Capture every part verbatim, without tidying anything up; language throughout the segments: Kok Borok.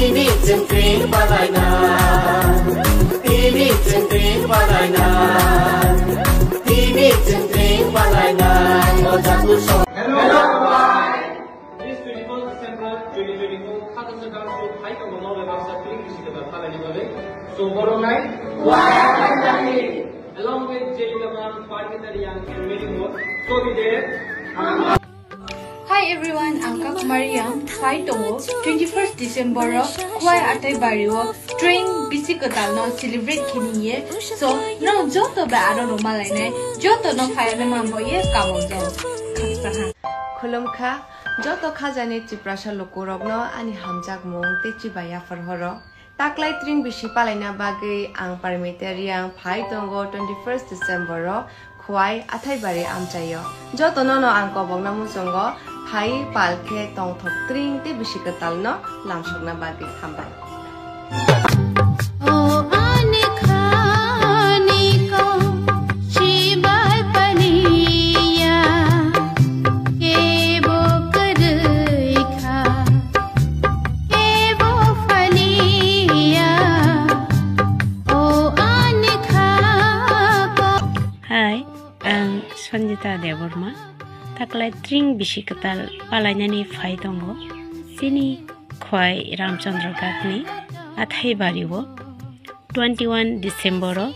Tini chwng tring palaina, tini chwng tring palaina, tini chwng tring palaina, o jaku song. Hello, everyone. This twenty-first December twenty twenty-four, Khakasa Girls' School, Phaitongo no le baksa tring bisi kwtal palaini bagwi. So, borok nai. Along with Jay Gaman, Parmita Reang, and many more. So, be there. Hi everyone, ang Kakmari Reang, Phaitongo, twenty-first December o, Khwai Athai Bari o, tring bisi kwtal no celebrate khini ye. So, no joto bai aro roma lainai, joto no phai ane mambo ye kamo jo. Khaksa ha. Khulumkha, joto khajani Tiprasa lukurokno ani hamjakmung tei chibai yaphar horo. Taklai tring bisi palaina bagwi ang Parmita Reang Phaitongo twenty-first December o Khwai Athaibari amchaio. Jotono no ang kobokna muchungo phai pal khe tongthok tring tei bisi kwtal no lamsokna bagwi hambai. O ani khani ko chibai paliya, kebo kwrwi kha, kebo paliya, o ani kha ko. Hai, ang Sanjita Debbarma, taklai tring bisi kwtal palainani phai tongo. Chini Khwai Ramchandra Ghatni Athaibari o twenty-one December o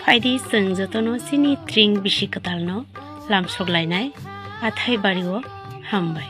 phaidi chwng jotono chini tring bisi kwtalno lamsok lainai Athaibari o hambai.